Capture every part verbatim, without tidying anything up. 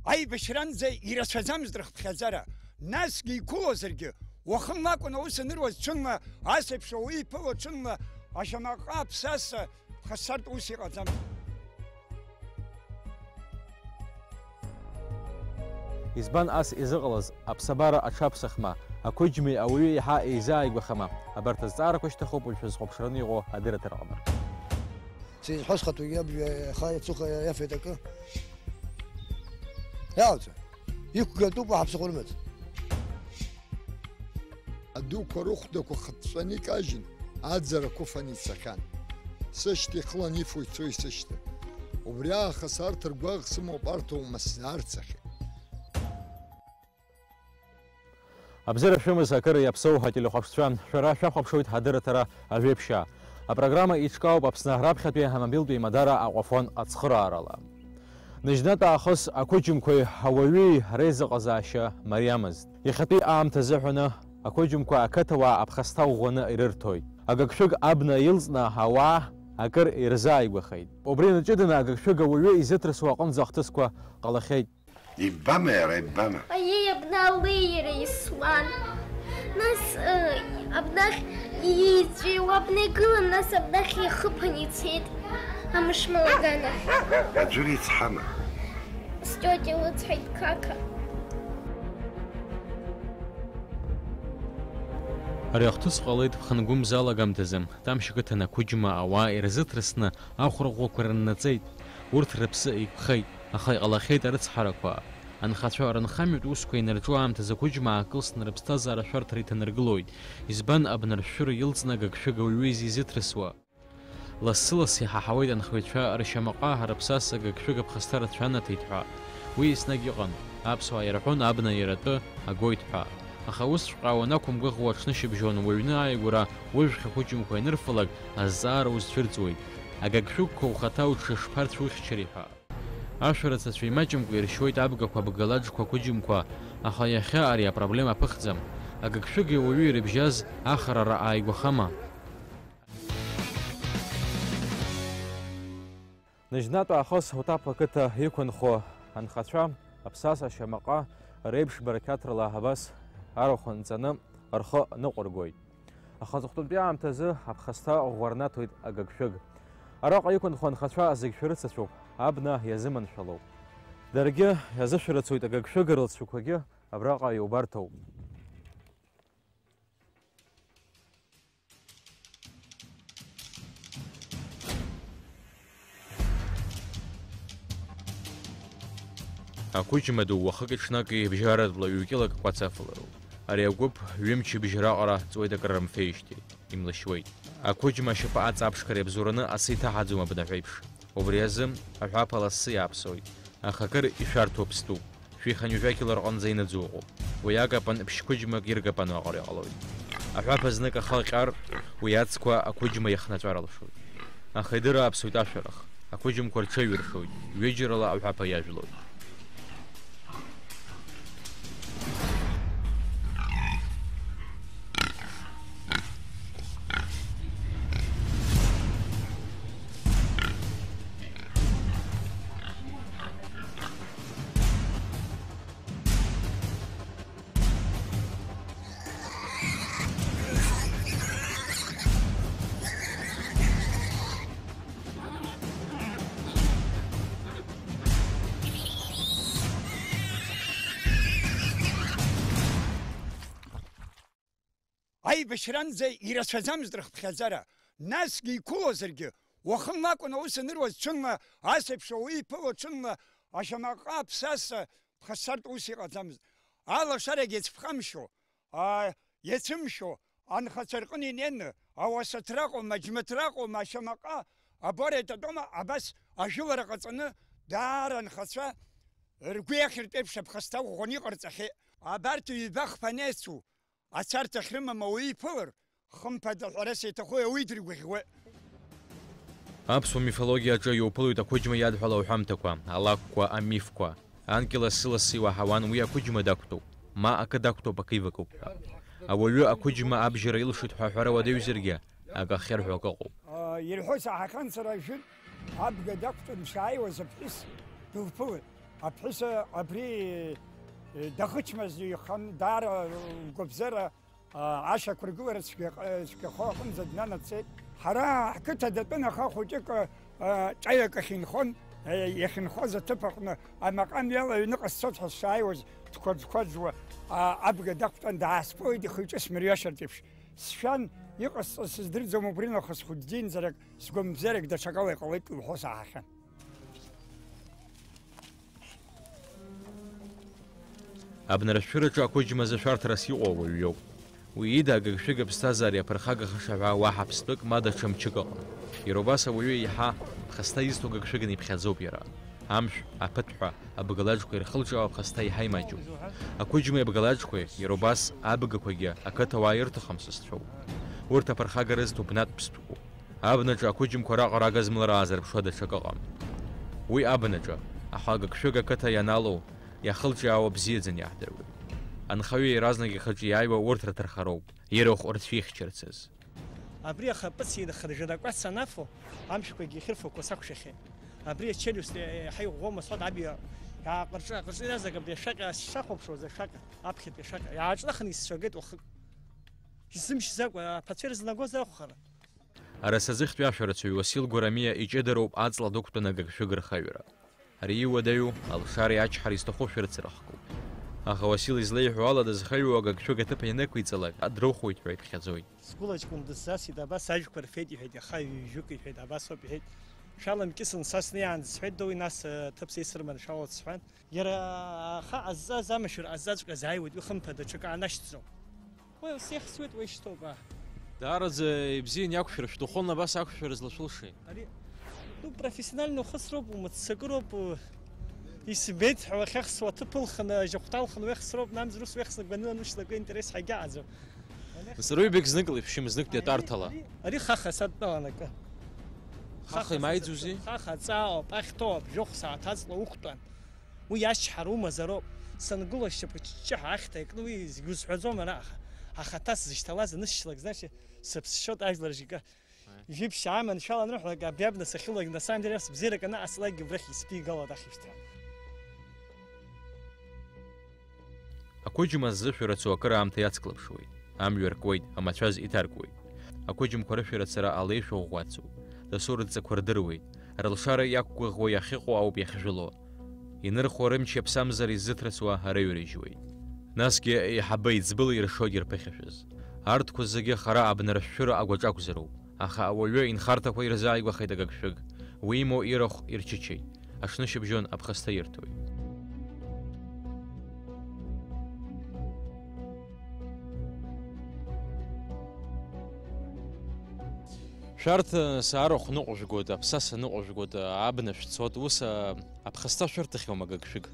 Аибашьранӡа ирацәаӡамызт рыхԥхьаӡара, насгьы иқәылозаргьы, уахынла акәын аус аныруаз, ҽынла ас еиԥш ауаҩы иԥыло, ҽынла ашьамаҟа аԥсаса ԥхасҭартә ус иҟаӡамызт. Избан ас изыҟалаз? Аԥсабара аҽаԥсахма, ақәыџьмеи ауаҩы еиҳа еизааигәахама? Абарҭ азҵаарақәа шьҭахуп уажә шәазхәаԥшраны иҟоу адырраҭараҟны. Сизҳәо схатәы иаб-, иаха иацуха иафеит акы. Иалҵ, иқәгатәуп уаҳа ԥсыхәа рымаӡам. Адуқәа рыхәдақәа хыҵәҵәаны икажьын, аӡара қәыфаны ицахьан. Сышьҭа ихылан ифо ицо исышьҭа. Убри аахыс арҭ ргәаӷ сымоуп, арҭ оума сзаарцахьеит. Абзиара шәымаз, акыр иаԥсоу ателехәаԥшцәа, шәара шәахәаԥшуеит ҳадырраҭара Ажәеиԥшьаа. Апрограмма иҿкаауп Аԥсны раԥхьатәи амобилтә еимадара Аҟәафон ацхыраарала. Ныжьнатә аахыс ақәыџьмқәеи ауаҩи реизыҟазаашьа мариамызт. Иахьатәи аамҭа азыҳәаны ақәыџьмқәа ақыҭауаа аԥхасҭа ӷәӷәаны ирырҭоит. Агыгшәыг абна илҵны ауаа акыр ирзааигәахеит. Убри анаҷыданы агыгшәыг ауаҩы изыҭрысуа аҟынӡа ахҭысқәа ҟалахьеит. Иббама иара, иббама? Аиеи, абна алеира исуан. Нас, э, абнахь иҵәиуа абна игылан, нас абнахь ихыԥан ицеит амышмалаганахь. Аӡәыр ицҳама? Стиотиа лыцҳаит, қақа. Ари ахҭыс ҟалеит ԥхынгәымза алагамҭазы. Тамшь ақыҭан ақәыџьма ауаа ирзыҭрысны ахәра ӷәӷәақәа рыннаҵеит. Урҭ рыԥсы еиқәхеит, аха иҟалахьеит арыцҳарақәа. Анхацәа рынхамҩатә усқәа инарҿу аамҭазы ақәыџьма аакылсны рыԥсҭазаара ашәарҭара иҭанаргылоит. Избан абнаршәыра илҵны агыгшәыг ауаҩы изизыҭрысуа? Лассы-ласс иҳаҳауеит анхаҩцәа ршьамаҟа рыԥсаса агыгшәыг аԥхасҭа рацәанаҭеит ҳәа. Уи еснагь ыҟан, аԥсуаа ирҳәон абна иара атәы агоит ҳәа. Аха усҵәҟьа уанақәымгәыӷуа аҽнышьыбжьон уҩны ааигәара ужәхьа қәыџьмқәа ианырфалак, азҵаара узцәырҵуеит. Агыгшәыгқәа ухаҭа уҽышԥарцәухьчари ҳәа. Ашәарыцацәа имаҷымкәа иршьуеит абгақәа, абгалаџқәа, ақәыџьмқәа, аха иахьа ари апроблема аԥыхӡам. Агыгшәыги ауаҩи ирыбжьаз ахарара ааигәахама? Ныжьнатә аахыс Утаԥ ақыҭа иқәынхо анхацәа аԥсаса шьамаҟа реиԥш барақьаҭрала абас арахә нҵаны рхы ныҟәыргоит. Аха аҵыхәтәантәи аамҭазы аԥхасҭа ӷәӷәа рнаҭоит агыгшәыг. Араҟа иқәынхо анхацәа зегь шәарыцацәоуп, абна иазыманшәалоуп. Даргьы иазышәарыцоит агыгшәыг рлацәақәагьы абраҟа иубарҭоуп. Ақәыџьма ду уахыки-ҽнаки бжьаратәла ҩ-кьылак кәац афалароуп. Ари агәыԥ ҩымчыбжь раҟара ҵуеит акрырмфеижьҭеи, имлашьуеит. Ақәыџьма ашьапы аҵаԥшқара иабзоураны асы иҭаҳаӡом абнаҳәеиԥш. Убри азы аҳәаԥа лассы иааԥсоит, аха акыр ишәарҭоуп стәуп. Шәиханҩажәа кьыла рҟынӡа инаӡоу ыҟоуп. Уи акапан ԥшьқәыџьмак иркапануа аҟара иҟалоит. Аҳәаԥа знык ахы аҟьар, уи ацқәа ақәыџьма иахнаҵәар алшоит. Аха идырааԥсоит ашәарах, ақәыџьмқәа рҽаҩыршоит, ҩыџьарала аҳәаԥа иажәлоит. Аибашьранӡа ирацәаӡамызт рыхԥхьаӡара, насгьы иқәылозаргьы, уахынла акәын аус аныруаз, ҽынла ас еиԥш ауаҩы иԥыло, ҽынла ашьамаҟа аԥсаса ԥхасҭартә ус иҟаӡамызт. Алашарагь иацәԥхамшьо, аа, иацәымшьо, анхацәа рҟны инеины, ауасаҭраҟоума, аџьмаҭраҟоума, ашьамаҟа, абора иатәатәоума, абас ажәылара ҟаҵаны, даара анхацәа ргәы иахьыртә еиԥш аԥхасҭа ӷәӷәаны иҟарҵахьеит. Абарҭ ҩба хԥа анеицу, ацарҭа ахьрымам ауаҩы иԥылар, хымԥада, ҳәарас иаҭаху ауаҩы дыргәаӷьуеит. Аԥсуа мифологиаҿы иуԥылоит ақәыџьма иадҳәалоу аҳәамҭақәа, алакәқәа, амифқәа. Анкьа лассы-лассы иуаҳауан уи ақәыџьма дақәтәоуп, ма акы дақәтәоуп, акы ивакуп ҳәа. Ауаҩы ақәыџьма абжьара илшоит ҳәа аҳәара уадаҩзаргьы, акы ахьырҳәо акы ыҟоуп. Ирҳәо саҳахьан сара, жәытә абга дақәтәан дшааиуаз аԥҳәыс дылԥылеит. Аԥҳәыс абри, э, дахычмазаҩхан, даара лгәабзиара, а, ашьақәыргылара цәгьаҟ-, цәгьахо аҟынӡа днанагӡеит. Ҳара ҳқыҭа датәын, аха хәыҷык, а, ҿаҩак ахь инхон, а, иахьынхоз аҭыԥ аҟны амаҟан иала аҩныҟа сцоит ҳәа сшааиуаз, дқәаџқәаџуа, а, абга дақәтәан даасԥылеит, ихы-иҿы смырҩашартә еиԥш. Сшәан, иҟасҵаз сыздырӡом, убри нахыс хәыҷ динӡарак, сгәамбзиарак даҽакала иҟалеит лҳәо саҳахьан. Абнаршәыраҿы ақәыџьмазы шәарҭарас иҟоу ауаҩ иоуп. Уи ида агыгшәыг аԥсҭазаареи аԥырхагахаша ҳәа уаҳа ԥстәык ма даҽа мчык ыҟам. Иара убас ауаҩы еиҳа ԥхасҭа изҭо гыгшәыгны иԥхьаӡоуп иара. Амшә, аԥыҭҳәа, абгалаџқәа ирхылҿиаау аԥхасҭа еиҳа имаҷуп. Ақәыџьмеи абгалаџқәеи, иара убас абгақәагьы ақыҭауаа ирҭахым сасцәоуп. Урҭ аԥырхага рызҭо бнатә ԥстәқәоуп. Абнаҿы ақәыџьмқәа раҟара агызмалра аазырԥшуа даҽакы ыҟам. Уи абнаҿы, аха агыгшәыг ақыҭа ианалоу, иахылҿиаауа бзиаӡаны иаҳдыруеит. Анхаҩы иаразнак ихаҿы иааиуа урҭ рҭархароуп, ирахә рцәихьчарцаз. Абри ахаԥыц инхыржәын акәац анафо, амшәқәагьы ихьырфақәо сақәшәахьеит. Абри ачелиуст еиҳа иӷәӷәоума сҳәоит, аб иа-, иааҟырҿы-ааҟырҿы иаразнак абри ашәаҟьа сшахәаԥшуаз, ашәаҟьа, аԥхьатәи ашәаҟьа, иааҿнахын исцәагеит уахык. Исзымшьӡакәа, аԥацәа ирызнагоз акәхарын. Арасаӡыхьтәи ашәарацаҩ Уасил Гәарамиа иҷыдароуп аҵла дықәтәаны агыгшәыг рхаҩара. Ари иуадаҩу, алшареи ачҳареи зҭаху шәарыцара хкуп. Аха Уасил излеиҳәо ала, дызхаҩуа агыгшәыг аҭыԥ ианнықәиҵалак, дрыхәоит ҳәа иԥхьаӡоит. Сгәылаҷкәын дысзасит, абас ажәқәа рҳәеит, иҳәеит, иаха ҩажәаҩык, иҳәеит, абас ауп, иҳәеит. Шәаламкьысын, са снеиаанӡа сҳәеит, доуи нас, э, ҭыԥ сеисырман шәалоуц сҳәан. Иара аха ҟазҵаз амашәыр ҟазҵаҵәҟьа азааиуеит, уи хымԥада ҽакы аанашьҭӡом. Уи ус иахьсуеит, уи шьҭоуп, аа. Даараӡа ибзиан иақәшәар, шәдәахәын абас ақәшәара злашәылшеи? Ари, ну, профессиональный ухысроуп, умыццакыроуп, у-, исбеит ҳәа уахьахсуа аҭыԥ ылхны, ажьахәҭа алхны уехсроуп, намзар ус уехсны гәаныла анушьҭлакы интерес ҳагьаҟаӡам. Сара ҩбак знык леиԥшым, зныкгьы ари, атәарҭала. Ари, ари хаха садтәалан акы. Хаха, хаха имааиӡузеи? Хаха ҵаауп, ахьҭоуп, жәохә сааҭ аҵла уқәтәан. Уи ачҳара умазароуп. Сангыло ашьапы ҷҷаҳәа ахьҭа иакны, уи зегь узҳәаӡом ара, аха, аха аҭак сзышьҭалаз анысшьлак, значит, сыԥсшьоит ажәлар жьга. Аи. Жәиԥшь аманшәалан рыҳәлак, абри абна сахьылогь, на самом деле, сыбзиарак анаҟасҵалакгьы убрахь исԥигало адахьышьҭра. Ақәыџьма ззышәарацо акыраамҭа иацклаԥшуеит, амҩа ркуеит, амацәаз иҭаркуеит. Ақәыџьмқәа рышәарацара алеишәа ӷәӷәацуп, дасу рыдҵақәа рдыруеит, рылшара иақәгәыӷуа иахьыҟоу ауп иахьжәыло. Инырхуа рымч иаԥсамзар изыҭрысуа ара ирыжьуеит. Насгьы еиҳабы еиҵбыла иршоит ирԥыхьашәаз. Арҭқәа зегьы хара абнаршәшәыра агәаҿ акәзароуп, аха ауаҩы инхарҭақәа ирзааигәахеит агыгшәыг, уимоу ирахә ирчычеит, аҽнышьыбжьон аԥхасҭа ирҭоит. Шәарҭ, саарахә ныҟәыжәгоит, аԥсаса ныҟәыжәгоит, абна шәцоит, ус, а, аԥхасҭа шәырҭахьоума агыгшәыг?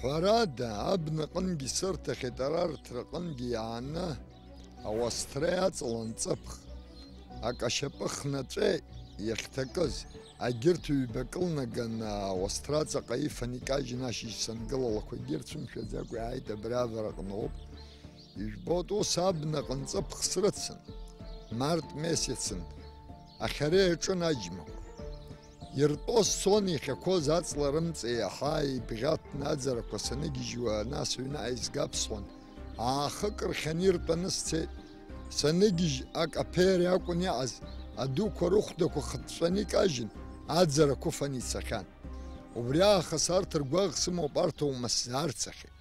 Ҳәарада, абнаҟынгьы сырҭахьеит, ара рҭраҟынгьы иааны ауасҭра иаҵалан ҵыԥх, акашьапы хнаҵәеит иахьҭакыз, агьырҭ ҩбак ылнаганы ауасҭра ҵаҟа ифан икажьын ашьыжь сангылалақәагьы ирцәымшәаӡакәа иааит, абри авараҟны ауп. Ижәбоит, ус абнаҟынтә ҵыԥх срыцын, март месецын, ахьара иаҿын аџьмақәа. Иртәо сцон иахьақәоз аҵла рымҵа иаҳа ибӷьаҭны аӡарақәа саныгьежьуа, нас аҩны ааизга ԥсуан. Аахык рхианы иртәаны сцеит. Саныгьежь, акаԥеира иакәын иҟаз, адуқәа рыхәдақәа хыҵәҵәаны икажьын, аӡарақәа ыфаны ицахьан. Убри аахыс арҭ ргәаӷ сымоуп, арҭ оума сзаарцахьеит.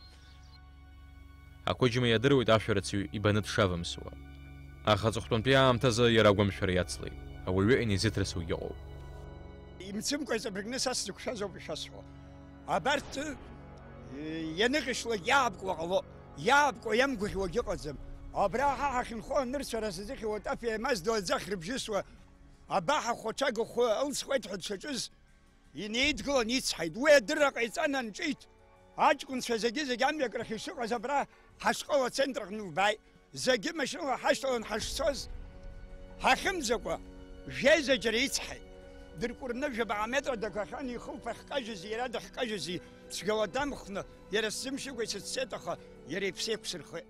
Ақәыџьма иадыруеит ашәарыцаҩ ибаны дшавымсуа. Аха аҵыхәтәантәи аамҭазы иара агәамшәара иацлеит, ауаҩы инеизыҭрысуагь ыҟоуп. Имцымкәа иҵабыргны са сзықәшәаз ауп ишәасҳәо. Абарҭ, э, ианыҟьашьлак иаапкуа ҟало, иаапкуа иамгәаӷьуагь ыҟаӡам. Абра ҳа ҳахьынхо анырцәара сазыхьуа атәаф еимаздо аӡы ахьрыбжьысуа, абаҳа хәацәа гахәы ылсхуеит ҳәа дшаҿыз, инеидгылан ицҳаит. Уи адырра ҟаиҵан анҿит. Аҷкәынцәа зегьы-зегь амҩакрахь ишыҟаз абра ҳашкол ацентр аҟны илбааит. Зегьы машьынала ҳашьҭалан ҳашцоз, ҳахьымӡакәа, жәеизаџьара ицҳаит. Дыркәырны жәабаҟа метра дагахьан, ихылԥа ахькажьыз, иара дахькажьыз, цәгьала дамхны, иара сзымшьыкәа исыццеит, аха иара иԥсы еиқәсырхеит.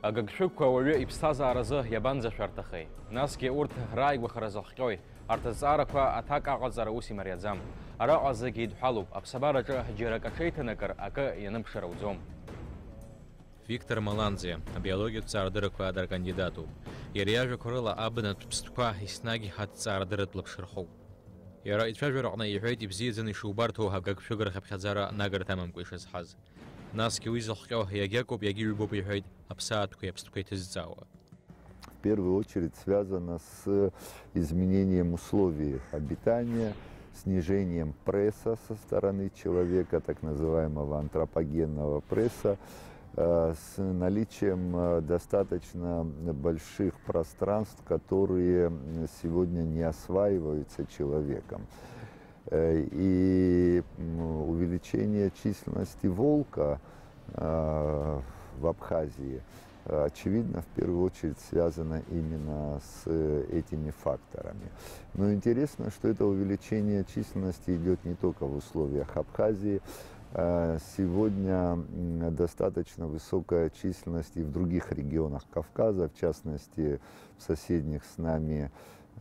Агыгшәыгқәа ауаҩы иԥсҭазааразы иабанӡашәарҭахеи? Насгьы урҭ рааигәахара зыхҟьои? Арҭ азҵаарақәа аҭак аҟаҵара ус имариаӡам. Араҟа зегьы еидҳәалоуп, аԥсабараҿы џьара акы аҽеиҭанакыр акы ианыԥшыр ауӡом. Виктор Маланӡиа абиологиатә ҵаарадырақәа даркандидатуп. Иара иажәақәа рыла абнатә ԥстәқәа еснагь ҳаҭҵаарадырратә лаԥшырхоуп. Иара ицәажәараҟны иҳәеит ибзиаӡаны ишубарҭоу агыгшәыг рхыԥхьаӡара нагарҭа амамкәа ишазҳаз. Насгьы уи зыхҟьо иагьакоуп, иагьыҩбоуп иҳәеит аԥсаатәқәеи аԥстәқәеи ҭызҵаауа. В первую очередь связано с изменением условий обитания, снижением пресса со стороны человека, так называемого антропогенного пресса, э, с наличием, э, достаточно больших пространств, которые, м, сегодня не осваиваются человеком. Э, и, м, увеличение численности волка, э, в Абхазии, э, очевидно, в первую очередь связано именно с, э, этими факторами. Но интересно, что это увеличение численности идёт не только в условиях Абхазии. Э, сегодня, м, достаточно высокая численность и в других регионах Кавказа, в частности, в соседних с нами,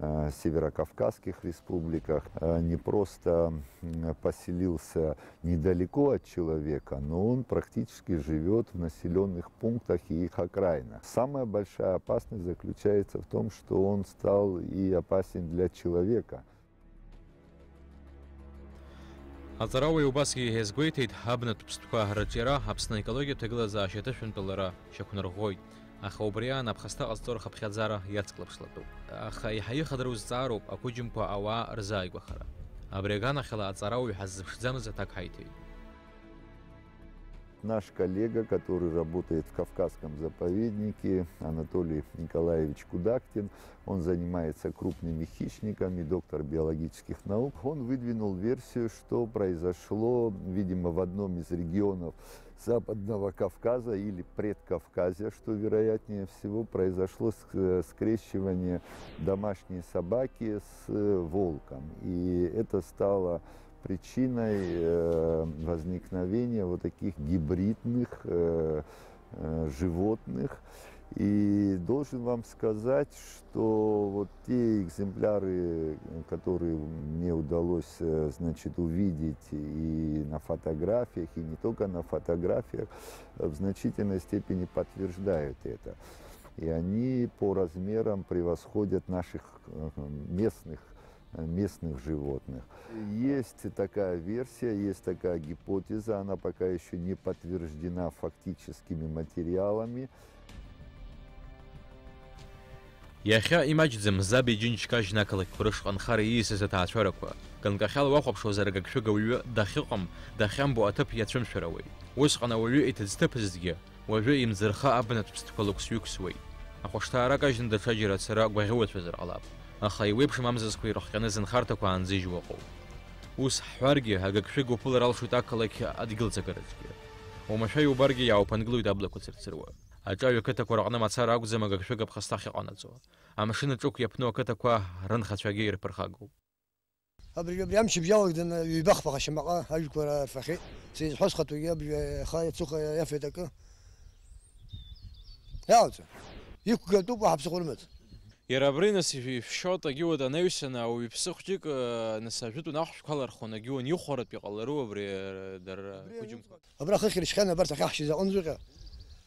э, северокавказских республиках. Э, не просто, м, поселился недалеко от человека, но он практически живёт в населённых пунктах и их окраинах. Самая большая опасность заключается в том, что он стал и опасен для человека. Аҵарауаҩ убасгьы иазгәеиҭеит, абнатә ԥстәқәа рыҿиара Аԥсны аекологиатә ҭагылазаашьа аҭышәынтәалара шьақәнарӷәӷәоит, аха убри аан аԥхасҭа ҟазҵо рхыԥхьаӡара иацклаԥшлатәуп. Аха еиҳа ихадароу зҵаароуп ақәыџьмқәа ауаа рзааигәахара. Абри аганахьала аҵарауаҩ ҳаззыԥшӡамыз аҭак ҳаиҭеит. Наш коллега, который работает в Кавказском заповеднике, Анатолий Николаевич Кудактин, он занимается крупными хищниками, доктор биологических наук. Он выдвинул версию, что произошло, видимо, в одном из регионов Западного Кавказа или Предкавказья, что вероятнее всего, произошло ск-, скрещивание домашней собаки с, э, волком. И это стало причиной, э, возникновения вот таких гибридных, э, э, животных. И должен вам сказать, что вот те экземпляры, которые мне удалось, э, значит, увидеть и на фотографиях, и не только на фотографиях, э, в значительной степени подтверждают это. И они по размерам превосходят наших, э, местных, э, местных животных. Есть такая версия, есть такая гипотеза, она пока ещё не подтверждена фактическими материалами. Иахьа имаҷӡам Заби Џьынџь-Кажьна ақалақьқәа рышҟа нхара ииасыз аҭаацәарақәа. Ганкахьала уахәаԥшуазар, агыгшәыг ауаҩы дахьыҟам, дахьамбо аҭыԥ иацәымшәар ауеит. Усҟан ауаҩы иҭыӡҭыԥызҭгьы, уажәы имӡырха абнатә ԥстәқәа лықәс-ҩықәсуеит. Ахәышҭаара кажьны даҽаџьара ацара гәаӷьуацәазар ҟалап. Аха иуеиԥшым амзызқәа ирыхҟьаны зынхарҭақәа аанзыжьуа ыҟоуп. Ус ҳҳәаргьы, агыгшәыг уԥылар алшоит ақалақь адгьылҵагараҿгьы. Уамашәа иубаргьы иаауԥынгылоит аблақәа цырцыруа. Аҿаҩа қыҭақәа рҟны мацара акәӡам агыгшәыг аԥхасҭа ахьыҟанаҵо. Амшын аҿықә иаԥну ақыҭақәа рынхацәагьы ирԥырхагоуп. Абри, абри амчыбжь иалагӡаны ҩба-хԥа ҟазшьамаҟа ажәқәа рфахьеит. Сизҳәо схатәагьы абжа иаха иацуха иафеит акы. Иалҵ. Иқәгатәуп, уаҳа ԥсыхәа рымаӡам. Иара абри нас ишәшьоит, агьиуеит анаҩсан, ауаҩы иԥсы хәҷык, э, нас ажәытәан ахәшәқәа алархон, агьиуан ихәаратә иҟалару абри, э, дара Абри ақәыџьмқәа? Абра хыхь иршьхьан абарҭ ахьаҳшьыз аҟынӡаҟа.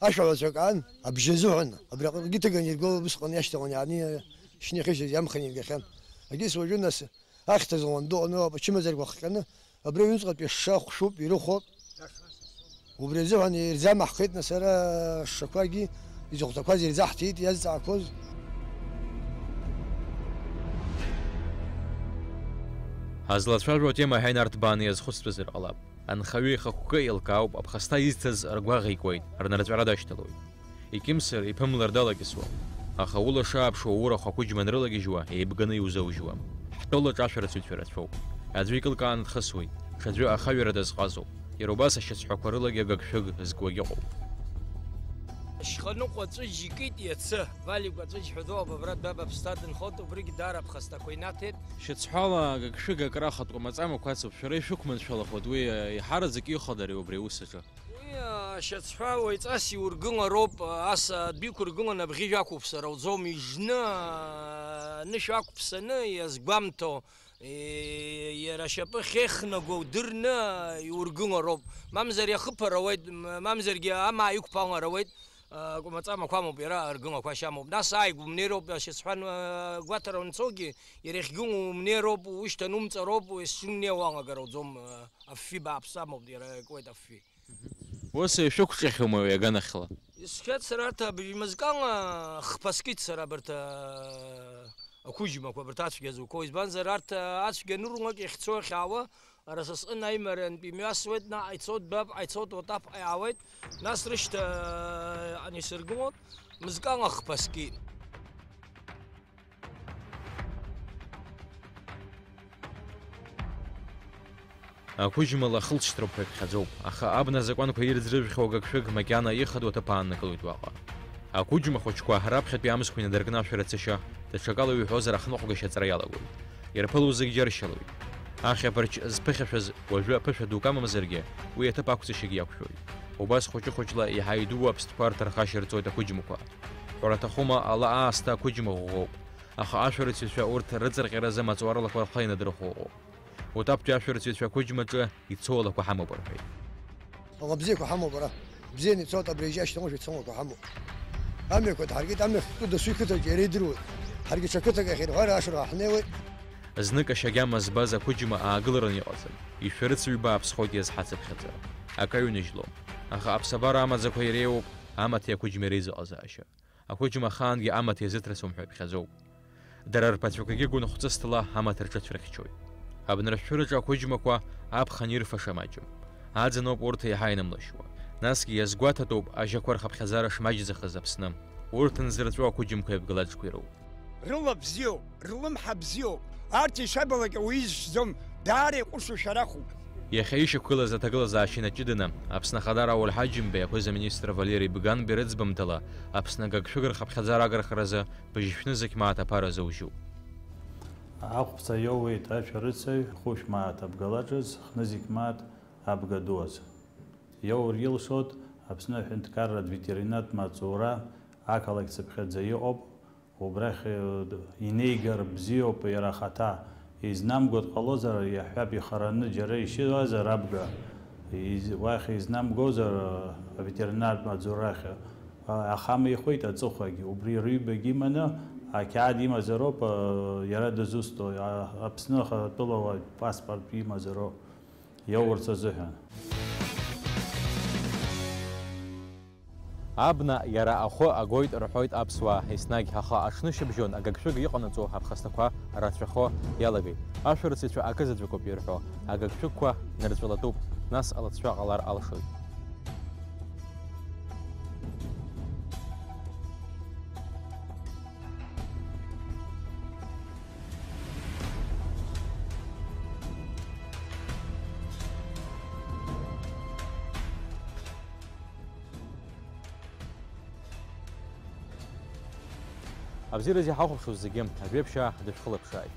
Ашәаҳәацәак аан, абжьы азыҳәан, абри аҟыгьы ҭыганы ирго, усҟан иашьҭаҟны иааны ишьны иахьышьҭаз иамхны иргахьан. Агьыс уажәы нас ахьҭа злуан дыҟаны, ачымазарқәа хҟьаны, абри аҩныҵҟатәи ашша хәшәуп, ирыхәоуп. Убри азыҳәан ирзамаҳхеит нас ара ашшақәагьы, изыхәҭақәаз ирзаҳҭеит, иазҵаақәоз. Ҳазлацәажәо атема ҳәа инарҭбааны иазхәыцтәызар ҟалап. Анхаҩы ихықәкы еилкаауп, аԥхасҭа изҭаз ргәаӷ икуеит, рнарҵәара дашьҭалоит. Икьымсыр, иԥымлар далакьысуам. Аха улаша ааԥшуа урахә ақәыџьма анрылагьежьуа, еибганы иузоужьуам. Ҳтәылаҿ ашәарыцаҩцәа рацәоуп. Аӡәы икылкааны дхысуеит, ҽаӡәы ахаҩара дазҟазоуп. Иара убас ашьацҳәақәа рылагьы агыгшәыг зкуагь ыҟоуп. Шьханыҟәа Ҵәыџь икит иацы, Валик Ҵәыџь ҳәа ду абабра дәаба ԥсҭа дынхоит, убригь даара аԥхасҭақәа инаҭеит. Шьацҳәала агыгшәыг акрахатәқәа маҵамақәа ацуп, шәара ишәықәманшәалахоит, уи, э, иҳараӡак иҟадари убри аус аҿы? Уи, а, Шьацҳәа уаҩҵас иургылароуп, ас адәы иқәыргыланы абӷьыжә ақәуԥсар ауӡом, ижны, анышә ақәԥсаны иазгәамҭо, е-, иара ашьапы ахьеихнаго удырны иургылароуп. Мамзар иахыԥар ауеит, м-, мамзаргьы амаа иқәԥалар ауеит, а, кәмаҵамақәа амоуп, иара аргылақәашьа амоуп. Нас ааигәа умнеироуп, ашьацҳәа ан-, гәаҭара анцогьы, иара иахьгылоу умнеироуп, ушьҭанумҵароуп, есшьы унеиуа уалагар ауӡом, а, афҩы бааԥс амоуп, иара икуеит афҩы. Ус ишәықәҿиахьоума уи аганахьла? Исхьеит сара арҭ абжьмызкала хԥа скит сара абарҭ, а, ақәыџьмақәа, абарҭ ацәгьа зуқәоу. Избанзар, арҭ, а, ацәгьа анурлак иахьцо иахьаауа, ара са сҟны аимарантә имҩасуеит, наҟ ицоит, дәаԥҟа ицоит, уатаԥҟа иаауеит, нас рышьҭа, а, ани сыргылоит, мызкала хԥа скит. Ақәыџьма лахылҵшьҭроуп ҳәа иԥхьаӡоуп, аха абна азакәанқәа ирӡрыжәхьоу агыгшәыг макьана ихадоу аҭыԥ ааннакылоит уаҟа. Ақәыџьма хәыҷқәа раԥхьатәи амзқәа инадыркны ашәарыцашьа, даҽакала иуҳәозар, ахныҟәгашьа аҵара иалагоит. Ирԥыло зегь џьаршьалоит. Ахьаԥарч зԥыхьашәаз уажәы аԥышәа дук амамзаргьы, уи аҭыԥ ақәҵашьагьы иақәшәоит. Убас хәыҷы-хәыҷла иаҳа идуу аԥстәқәа рҭархашьа рҵоит ақәыџьмақәа. Ҳәара аҭахума, ала аасҭа ақәыџьма ӷәӷәоуп. Аха ашәарыцаҩцәа урҭ рыҵарҟьаразы амаҵуар лақәа рхы инадырхәо ыҟоуп. Утаптәи ашәарыцаҩцәа ақәыџьмаҿы ицоу алақәа ҳамоуп рҳәеит. Ала бзиақәа ҳамоуп ара. Бзианы ицоит, абри ижьа ашьҭамҭа ицалақәа ҳамоуп. Амҩақәа дҳаркит, амҩа хтәы дасу иқыҭаҿы иара идыруеит. Ҳаргьы ҽа қыҭак ахь ирҳәар ашырҳәа ҳнеиуеит. Знык ашьагьама збаз ақәыџьма аагылараны иҟаӡам. Ишәарыцаҩ бааԥсхоит иазҳацыԥхьаӡа. Акы аҩныжьлом. Аха аԥсабара амаӡақәа иреиуоуп амаҭи ақәыџьмеи реизыҟазаашьа. Ақәыџьма ахаангьы амаҭ иазыҭрысуам ҳәа иԥхьаӡоуп. Дара рԥацәақәагьы гәынхәҵысҭала амаҭ рҿыцәрыхьчоит. Абнаршәыраҿы ақәыџьмақәа аԥхын ирфаша маҷым. Аӡын ауп урҭ еиҳа инымлашьуа. Насгьы иазгәаҭатәуп ажьақәа рхыԥхьаӡара шмаҷӡахаз Аԥсны. Урҭ нзырҵәо ақәыџьмқәеи абгалаџқәеи роуп. Рыла бзиоуп, рлымҳа бзиоуп. Арҭ ишабалак ауаҩы изшьӡом, даара иҟәышу шәарахуп. Иахьа ишьақәгылаз аҭагылазаашьа инаҷыданы, Аԥсны Ахадара Ауал Ҳаџьымбеи аԥыза-министр Валери Бганбеи рыӡбамҭала, Аԥсны агыгшәыг рхыԥхьаӡара агархаразы быжьшәны зықь мааҭ аԥара зоужьуп. Ахәԥса иоуеит ашәарыцаҩ хәышә мааҭ абгалаҿыз, хнызқь мааҭ абга дуаз. Иоур илшоит Аԥсны аҳәынҭқарратә ветеринартә маҵзура ақалақь цыԥхьаӡа иҟоуп. Убрахь, э, инеигар бзиоуп иара ахаҭа. Изнамго дҟалозар, иаҳҳәап, ихараны џьара ишьуазар абга, из-, уахь изнамгозар, э, аветеринартә маҵзурахь, а-, ахамихуеит аҵыхәагьы. Убри рыҩбагьы иманы, ақьаад имазароуп, э, иара дызусҭоу, а-, Аԥсны ахатәылауаҩ паспорт имазароуп. Иоурц азыҳәан. Абна иара ахәы агоит рҳәоит аԥсуаа, еснагь, аха аҽнышьыбжьон агыгшәыг иҟанаҵо аԥхасҭақәа рацәахо иалагеит. Ашәарыцаҩцәа акызаҵәыкоуп ирҳәо, агыгшәыгқәа нырҵәылатәуп, нас алыҵшәа ҟалар алшоит. Абзиаразы иҳахәаԥшуаз зегьы, ажәеиԥшьаа дышәхылаԥшааит.